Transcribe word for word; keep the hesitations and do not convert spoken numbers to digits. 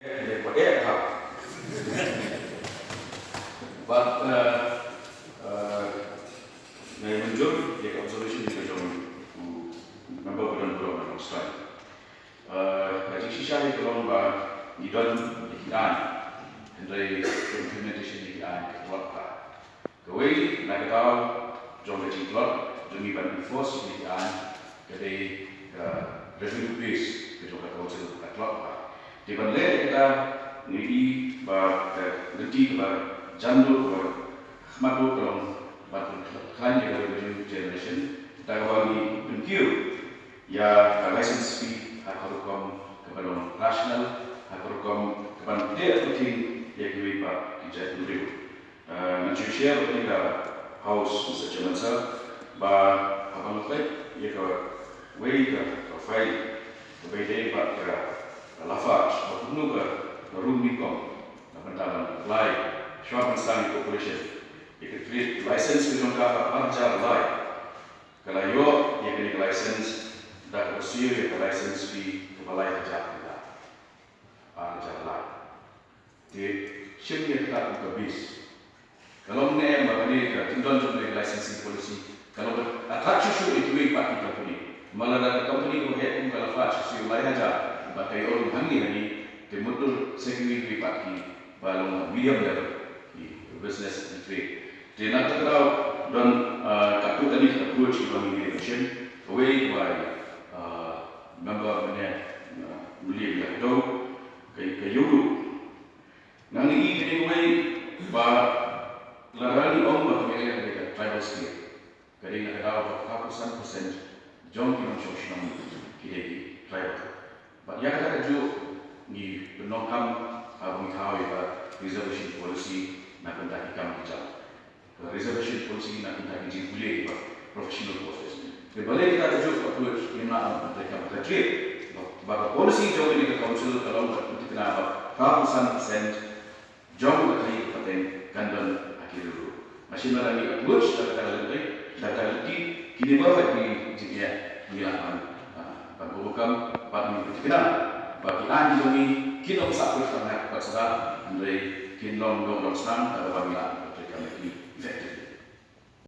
Ïa ka, ïa ka, ïa ka. Bad, eh, eh, nga mynjur ïa ka observation ka jong u member ba don burom na Nongstoiñ. Eh, ka jingshisha hi ka long ba ngi don ïa ki aiñ, hynrei ka implementation ïa ki aiñ ka tlot bha. Kawei na ka daw jong ka jingtlot jong ngi ban enforce ïa ki aiñ ka dei ka revenue base ka jong ka council ka tlot bha. Te ban leh ïa kata ngi i ba ka lynti kaba jan duh kaba khmat duh ka long ban pynkhlaiñ ïa ka revenue generation, kata kaba ngi pynkiew ïa ka license fee ha ka rukom kaba long rational, ha ka rukom kaban teh pyrthei ïa kiwei pat ki jait briew. Eh, ngan shu share bad ïa ka House, Mister Chairman Sir, ba haba nga peit ïa kawei ka, ka file kaba ïadei bad ka, ka Lafarge, ba kumno ka, ka rukom nyngkong na bynta ban apply shuwa ban sdang ïa ka population ïa ka trade license ka jong ka ha ar hajar lai. Ka la ïoh ïa kane ka license da kaba siew ïa ka license fee kaba lai hajar tyngka. Ar hajar lai. Te shim ïa kata kum ka base. Ka long ne em ba kane ka jingdon jong kane ka licensing policy ka long ka attack shuh shuh ïa kiwei pat ki company. Ma lada ka company kaba heh kum ka Lafarge ka siew lai hajar bad ka ïoh ruh hangne hangne, te mutdur sa kiwei kiwei pat kiba long medium level ki business ki trade. Te na kata ka daw don, ah, katto katne ki approach kiba ngi dei ban shim. Kawei kaba, ah, member mynne, ah, William Yatdo ka, ka ïoh ruh. Nga ïohi kane kawei ba lada ngi ong ba ka Meghalaya ka dei ka tribal state, ka dei na ka daw ba phra phew san percent jong ki nongshong shnong ki dei ki tribal. Bad ïa kata kajuh ngi pyndonkam haba ngi thaw ïa ka reservation policy na ka bynta ki kam ki jam. Ka reservation policy na ka bynta ki jingpule kiba professional courses. Te balei kita kajuh ka approach, ngim lah ban treikam, ka trei ba, ba ka policy jong kane ka council ka long ban pynthikna ba phra phew san percent jong ka kali ka pateng kan don ha ki ri ruh. Nga shim lada ngi approach da kata ka lynti, da kata ka lynti, kine baroh ki jingeh ngi lah ban, ah, ban overcome, bad ngi pynthikna ba ki aiñ jong ngi kin ym sah pyrshah bad sah, hynrei kin long dong dong snang, kata ba ngi lah ban treikam ïa ki.